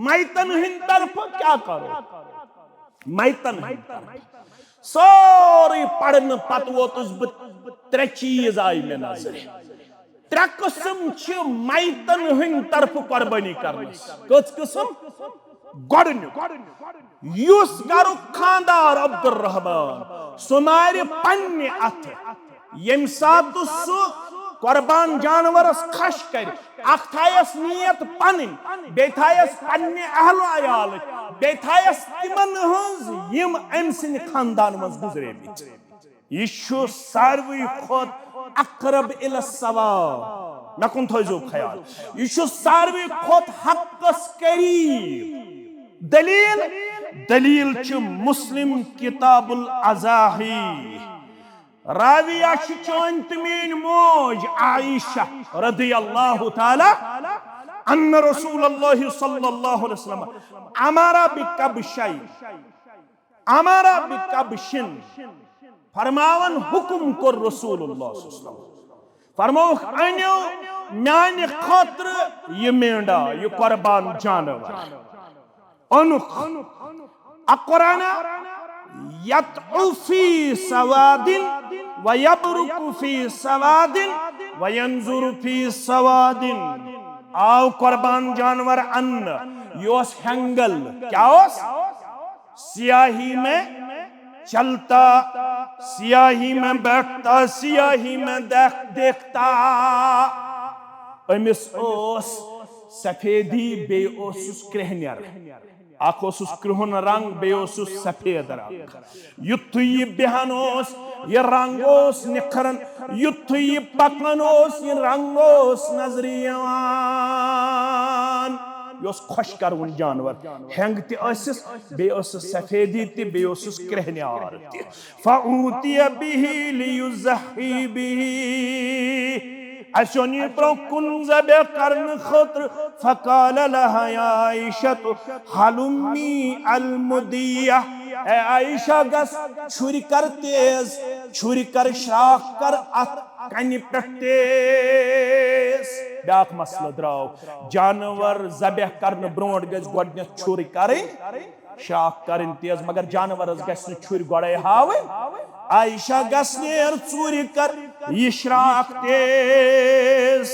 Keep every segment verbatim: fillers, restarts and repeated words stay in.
میتن ہٕنٛدِ طرفہٕ کیٛاہ کرو؟ میتن ہٕنٛدِ طرفہٕ سورُے پرنہٕ پتہٕ ووتُس بہٕ، ترٛےٚ چیٖز آیہِ مےٚ نظرِ۔ ترٛےٚ قٕسم چھِ میتن ہٕنٛدِ طرفہٕ قۄربٲنی کرنس۔ کٔژ قٕسم؟ گۄڈٕنیُک، یُس گرُک خاندار عبدالرحمان، سُہ مارِ پننہِ اتھٕ۔ ییٚمہِ ساتہٕ سُہ قۄربان جانورس خۄش کرِ، اکھ تھایس نیت پنٕنۍ، بیٚیہِ تھایس پننہِ اہل و عیالٕچ، بیٚیہِ تھایس تِمن ہٕنٛز یِم أمۍ سٕنٛدِ خاندان منٛز گُزریمٕتۍ۔ یہِ چھُ ساروٕے کھۄتہٕ اقرب الی الصواب۔ مےٚ کُن تھٲیزیو خیال، یہِ چھُ ساروٕے کھۄتہٕ حقس قریب۔ دلیل، دلیل چھِ مسلم کتاب الاضاحی۔ راویہ چھِ چٲنۍ تہٕ میٲنۍ موج عائشہ رضی اللہ تعالی، ان رسول اللہ صلی اللہ علیہ وسلم امر بکبشین، امر بکبشین، فرماوان حکم کوٚر رسول اللہ صلی اللہ علیہ وسلم، فرمووُکھ، أنِو میانہِ خٲطرٕ یہِ مینڈا، یہِ قۄربان جانور۔ اوٚنُکھ۔ اقرن یطع فی سواد ویبرق فی سواد وینظر فی سواد۔ آو قربان جانور اننہٕ، یہِ اوس ہینگل۔ کیٛاہ اوس؟ سیاہی میں چلتا، سیاہی میں بیٹھتا، سیاہی میں دیکھ-، دیکھتا۔ أمِس اوس سفیدی، بیٚیہِ اوسُس کرٛہنٮ۪ر۔ اکھ اوسُس کرٛہُن رنگ، بیٚیہِ اوسُس سفید رنگ۔ یُتھُے یہِ بیہان اوس، یہِ رنگ اوس نکھران، یُتھُے یہِ پکان اوس، یہِ رنگ اوس نظرِ یِوان۔ یہِ اوس خۄش کروُن جانور، ہینگ تہِ ٲسِس، بیٚیہِ ٲسٕس سفیدی تہِ، بیٚیہِ اوسُس کرٛہنیار تہِ۔ فأوتی بہ لیضحی بہ۔ اسہِ اوٚن یہِ برونٛہہ کُن ذبح کرنہٕ خٲطرٕ۔ فقال لها عائشة، ہلمی المدیہ۔ اے عائشہ، گژھ چھُرِ کر تیز، چھُرِ کر شراکھ کر اتھ کنہِ پٮ۪ٹھ تیز۔ بیاکھ مسلہٕ درٛاو، جانور ذبح کرنہٕ برونٛٹھ گژھِ گۄڈٕنٮ۪تھ چھُرِ کرٕنۍ شراکھ کرٕنۍ تیز، مگر جانورس گژھِ نہٕ چھُرۍ گۄڈے ہاوٕنۍ۔ عائشہ، گژھ نیر ژوٗرِ کر یہِ شراکھ تیز۔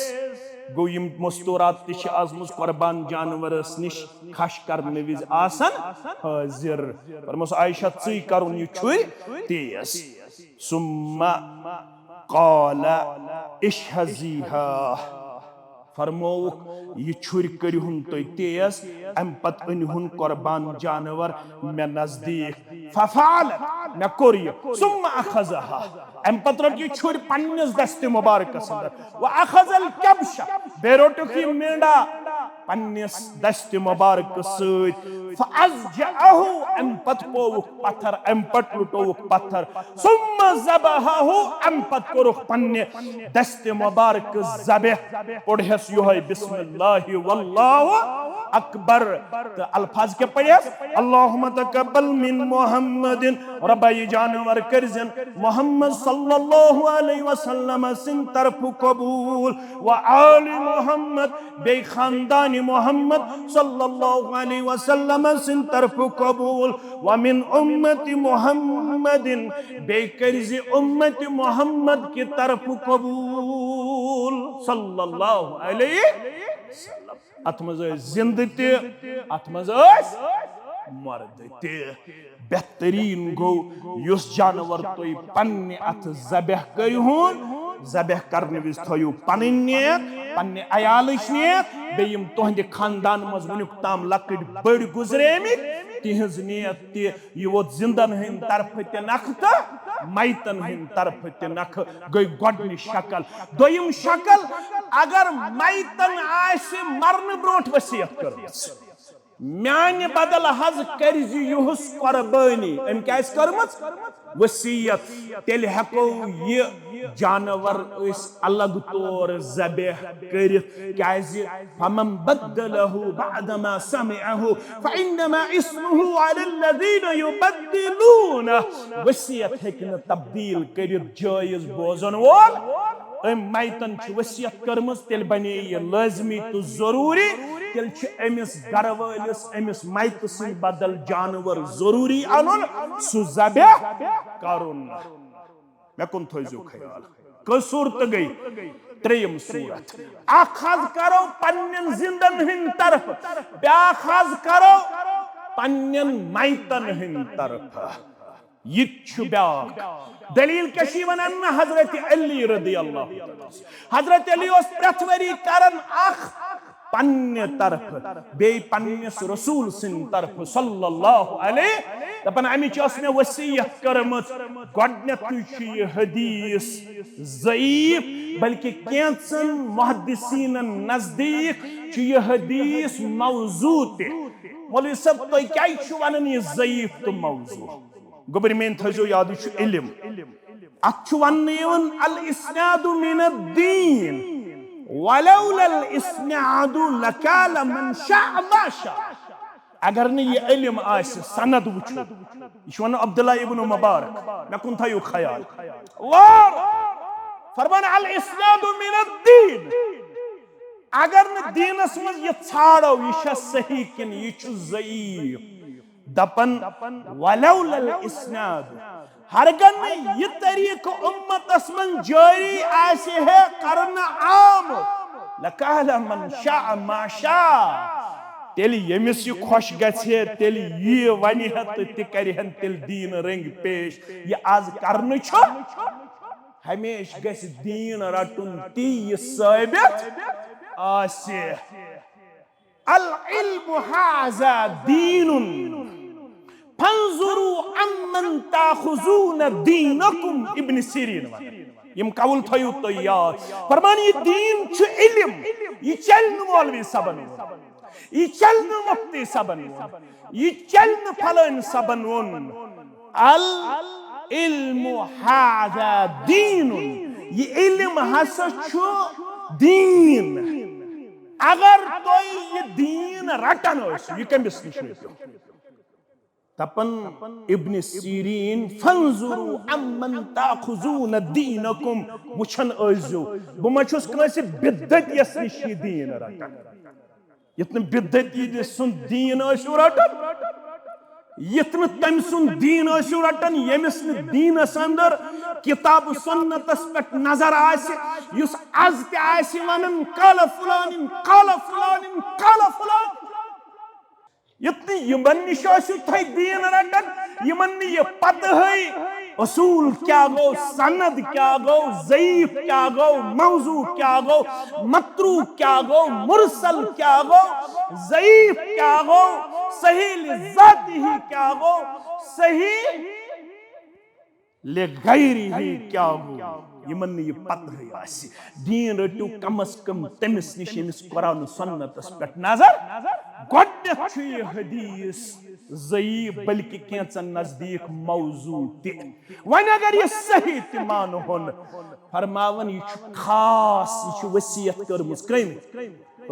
گوٚو، یِم مستورات تہِ چھِ آزمٕژ قربان جانورس نِش خش کرنہٕ وِزِ آسان حٲضِر۔ فرموس، عائشہ، ژٕے کرُن یہِ چھُرۍ تیز۔ ثم قال اشحذیها۔ فرمووُکھ، یہِ چھُرۍ کٔرِہُن تُہۍ تیز، اَمہِ پتہٕ أنِہُن قربان جانور مےٚ نزدیٖک۔ ففعلت، مےٚ کوٚر یہِ۔ ثم اخذها، اَمہِ پتہٕ رٔٹ یہِ چھُرۍ پننِس دستِ مبارکس اندر۔ واخذ الکبش، بیٚیہِ روٚٹُکھ یہِ مینڈا پننِس دستِ مبارکس سۭتۍ۔ فاضجعه، اَمہِ پتہٕ پووُکھ پتھر، اَمہِ پتہٕ لُٹووُکھ پتھر۔ ثم ذبحه، امہِ پتہٕ کوٚرُکھ پننہِ دستِ مبارک ذبح، پوٚرہس یُہے بسم اللہ واللہ اکبر۔ تہٕ الفاظ کیٛاہ پٔرہس؟ اللہم تقبل من محمد، رۄبا، یہِ جانور کٔرزٮ۪ن محمد صلی اللہ علیہ وسلم سٕنٛدِ طرفہٕ قبول، و آل محمد، بیٚیہِ خاندان محمد صلی اللہ علیہ وسلم سٕنٛدِ طرفہٕ قبول، ومن امت محمد، بیٚیہِ کٔرۍ زِ امت محمد کہِ طرفہٕ قبول صلی اللہ علیہ وسلم۔ اتھ منٛز ٲسۍ زندٕ تہِ، اتھ منٛز ٲسۍ مردٕ تہِ۔ بہترین گوٚو، یُس جانور تُہۍ پننہِ اتھٕ ذبح کٔرِہُن، ذبح کرنہٕ وِزِ تھٲیِو پنٕنۍ نیت، پننہِ عیالٕچ نیت، بیٚیہِ یِم تُہنٛدِ خاندان منٛز وُنیُک تام لۄکٕٹۍ بٔڑۍ گُزریمٕتۍ، تِہنٛز نیت تہِ۔ یہِ ووت زندن ہٕنٛدِ طرفہٕ تہِ نکھٕ تہٕ میتن ہٕنٛدِ طرفہٕ تہِ نکھٕ۔ گٔے گۄڈٕنِچ شکل۔ دوٚیِم شکل، اگر میتن آسہِ مرنہٕ برونٛٹھ وصیت کٔرمٕژ، میانہِ بدل حظ کٔرۍ زِ یُہُس قۄربٲنی۔ أمۍ کیٛازِ کٔرمٕژ؟ وصیت۔ تیٚلہِ ہٮ۪کو یہِ جانور أسۍ الگ طور ذبح کٔرِتھ۔ کیٛازِ؟ فمن بدله بعد ما سمعه فإنما إثمه على الذين يبدلونه۔ وصیت ہیٚکہِ نہٕ تبدیل کٔرِتھ جٲیز بوزن وول۔ أمۍ میتن چھِ وصیت کٔرمٕژ، تیٚلہِ بنے یہِ لٲزمی تہٕ ضروٗری تیٚلہِ چھُ أمِس گرٕ وٲلِس، أمِس میتہٕ سٕنٛدِ بدل جانور ضروٗری اَنُن، سُہ ذبح کرُن۔ مےٚ کُن تھٲیزیو خیال۔ کٔژ صوٗرتہٕ گٔے؟ ترٛیٚیِم صوٗرت۔ اکھ حظ کرو پننٮ۪ن زِندن ہٕنٛدِ طرفہٕ، بیٛاکھ حظ کرو پننٮ۪ن میتن ہٕنٛدِ طرفہٕ۔ یہِ تہِ چھُ بیٛاکھ دٔلیٖل۔ کیٛاہ چھِ یہِ وَنان؟ حضرت علی رضی اللہ تعالیٰ عنہ۔ حضرت علی اوس پرٛٮ۪تھ ؤری کران اکھ پننہِ طرفہٕ، بیٚیہِ پننِس رسول سٕنٛدِ طرفہٕ صلی اللہ علیہ، دپان، امِچ ٲس مےٚ وصیت کٔرمٕژ۔ گۄڈنیتھٕے چھُ یہِ حدیث ضعیف، بلکہ کینٛژن محدثینن نزدیک چھُ یہِ حدیث موضوع تہِ۔ مولوی صٲب، تُہۍ کیازِ چھِو ونان یہِ ضعیف تہٕ موضوع؟ گوٚبرۍ میٲنۍ تھٲیزیو یاد، یہِ چھُ علم۔ اتھ چھُ وننہٕ یِوان، الاسناد من الدین، ولولا الاسناد لقال من شاء ما شاء۔ اگر نہٕ یہِ علم آسہِ، سند وٕچھو، یہِ چھُ ونان عبداللہ ابن مبارک، مےٚ کُن تھٲیِو خیال۔ وار فرمان، الاسناد من الدین۔ اگر نہٕ دیٖنس منٛز یہِ ژھانڈو، یہِ چھا صحیح کِنہٕ یہِ چھُ ضعیف؟ دپان، ولولا الاسناد، ہرگن نہٕ یہِ طریقہٕ امتس منٛز جٲری آسہِ ہے کرنہٕ آمُت، لقال من شاء ما شاء، تیٚلہِ ییٚمِس یہِ خۄش گژھِ ہے، تیٚلہِ یی ونہِ ہے تہٕ تہِ کرِ ہن تیٚلہِ دیٖن رٔنگۍ پیش۔ یہِ از کرنہٕ چھُ، ہمیشہِ گژھِ دیٖن رٹُن تی، یہِ ثٲبت آسہِ۔ العلم هذا دین، فانظروا عمن تاخذون دینکم۔ ابن سیرین ونان، یِم قول تھٲیِو تُہۍ یاد۔ فرمان، یہِ دیٖن چھُ علم، یہِ چلہِ نہٕ مولوی صٲبن ووٚن، یہِ چلہِ نہٕ مفتی صٲبن ووٚن، یہِ چلہِ نہٕ فلٲنۍ صٲبن ووٚن۔ العلم هذا دین، یہِ علم ہسا چھُ دیٖن۔ اگر تُہۍ یہِ دیٖن رٹان ٲسِو، یہِ کٔمِس نِش رٔٹِو؟ دپان ابن سیرین، فانظروا عمن تاخذون دینکم، وٕچھان ٲسۍزیو، بہٕ ما چھُس کٲنٛسہِ بدعتیَس نِش یہِ دیٖن رٹان؟ یُتھ نہٕ بدعتی سُنٛد دیٖن ٲسِو رٹان، یُتھ نہٕ تٔمۍ سُنٛد دیٖن ٲسِو رٹان، ییٚمِس نہٕ دیٖنس اندر کتاب سنتس پٮ۪ٹھ نظر آسہِ، یُس از تہِ آسہِ ونان، قال فلان، قال فلان، قال فلان۔ یُتھ نہٕ یِمن نِش ٲسِو تُہۍ دیٖن رٹان، یِمن نہٕ یہِ پتہٕے اصول کیٛاہ گوٚو، سند کیٛاہ گوٚو، ضعیف کیٛاہ گوٚو، موضوع کیٛاہ گوٚو، متروک کیٛاہ گوٚو، مرسل کیٛاہ گوٚو، ضعیف کیٛاہ گوٚو، صحیح لذاتی کیٛاہ گوٚو، صحیح لغیرہ کیٛاہ گوٚو، یِمن نہٕ یہِ پتہٕے آسہِ۔ دیٖن رٔٹِو کم از کم تٔمِس نِش، ییٚمِس قرآن و سنتس پٮ۪ٹھ نظر۔ گۄڈٕنٮ۪تھ چھُ یہِ حدیث ضعیف، بلکہِ کینٛژن نزدیٖک موضوع تہِ۔ وۄنۍ اگر یہِ صحیح تہِ مانہون، فرماوان، یہِ چھُ خاص، یہِ چھُ وصیت کٔرمٕژ کٔمۍ؟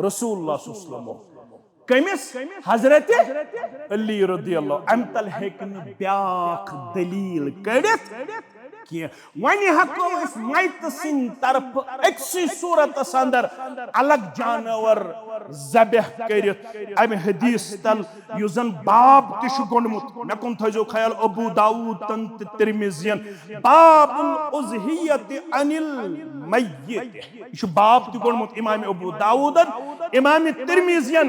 رسول اللہ صلی اللہ علیہ وسلم۔ کٔمِس؟ حضرت علی رضی اللہ۔ امہِ تل ہیٚکہِ نہٕ بیٛاکھ دلیٖل کٔڑِتھ کینٛہہ۔ وۄنۍ ہٮ۪کو أسۍ میتہٕ سٕنٛدِ طرفہٕ أکسٕے صوٗرتس اندر الگ جانور ذبح کٔرِتھ۔ امہِ حدیث تل یُس زن باب تہِ چھُ گوٚنڈمُت، مےٚ کُن تھٲیزیو خیال، ابو داؤد تن تہٕ ترمذین، باب الاضحیۃ عن المیت۔ یہِ چھُ باب تہِ گوٚنڈمُت امام ابو داؤدن، امام ترمذین۔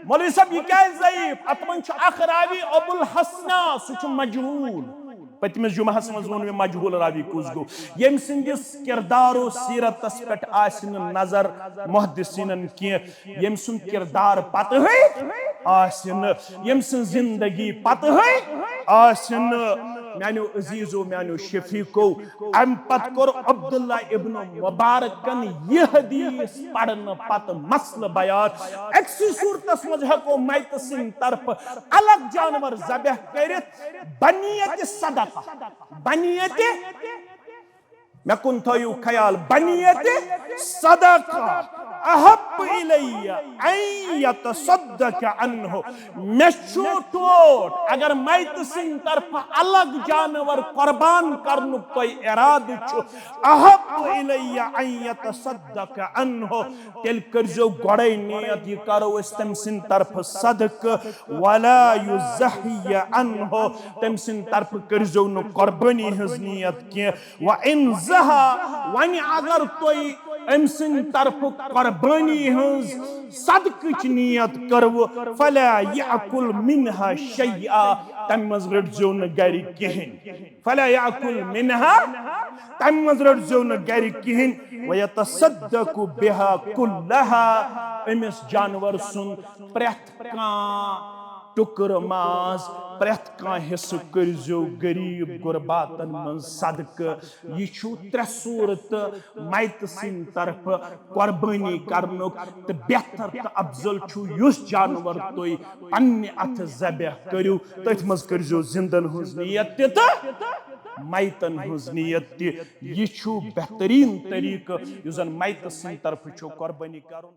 مولوی صٲب، یہِ کیٛازِ ضعیف؟ اتھ منٛز چھُ اکھ راوی ابو الحسنہ، سُہ چھُ مجہول۔ پٔتمِس جمعہس منٛز ووٚن مےٚ مجہول راوی کُس گوٚو۔ ییٚمہِ سٕنٛدِس کردار و سیرتس پٮ۪ٹھ آسہِ نہٕ نظر محدثینن کینٛہہ، ییٚمہِ سُنٛد کردار پتہٕ ہے آسہِ نہٕ، ییٚمہِ سٕنٛز زندگی پتہٕ ہے آسہِ نہٕ۔ میانیو عزیزو، میانیو شفیقو، امہِ پتہٕ کوٚر عبداللہ ابن مبارکن یہِ حدیث پرنہٕ پتہٕ مسلہٕ بیان۔ أکسٕے صورتس منٛز ہٮ۪کو میتہٕ سٕنٛدِ طرفہٕ الگ جانور ذبح کٔرِتھ، بنیت صدقہ، بنیت مےٚ کُن تھٲیِو خیال، بنیت صدقہ۔ احب الی ان یتصدق عنہ، مےٚ چھُ ٹوٹھ اگر میتہٕ سٕنٛدِ طرفہٕ الگ جانور قربان کرنُک تۄہہِ ارادٕ چھُ، احب الی ان یتصدق عنہ، تیٚلہِ کٔرزیو گۄڈے نیت، یہِ کرو أسۍ تٔمۍ سٕنٛدِ طرفہٕ صدقہٕ، ولا یضحی عنہ، تٔمۍ سٕنٛدِ طرفہٕ کٔرزیو نہٕ قربٲنی ہٕنٛز نیت کینٛہہ۔ وَإِنْ ضَحَا، وۄنۍ اگر تُہۍ أمۍ سٕنٛدِ طرفہٕ قربٲنی ہٕنٛز صدقٕچ نیت کٔروٕ، فَلَا يَأْكُلْ مِنْهَا شَيْئًا، تَمہِ منٛز رٔٹزیو نہٕ گرِ کِہیٖنۍ۔ فَلَا يَأْكُلْ مِنْهَا، تَمہِ منٛز رٔٹزیو نہٕ گرِ کِہیٖنۍ۔ وَيَتَصَدَّقُ بِهَا كُلَّهَا، أمِس جانور سُنٛد پرٛٮ۪تھ کانٛہہ ٹُکرٕ ماز، پرٛٮ۪تھ کانٛہہ حصہٕ کٔرزیو غریٖب غُرباتن منٛز صدقہٕ۔ یہِ چھُ ترٛےٚ صوٗرتہٕ میتہٕ سٕنٛدِ طرفہٕ قۄربٲنی کرنُک، تہٕ بہتر تہٕ افضل چھُ یُس جانور تُہۍ پننہِ اَتھٕ ذبح کٔرِو، تٔتھۍ منٛز کٔرزیو زِندن ہٕنٛز نیت تہِ تہٕ میتن ہٕنٛز نیت تہِ۔ یہِ چھُ بہتریٖن طریٖقہٕ یُس زن میتہٕ سٕنٛدِ طرفہٕ چھُ قۄربٲنی کرُن۔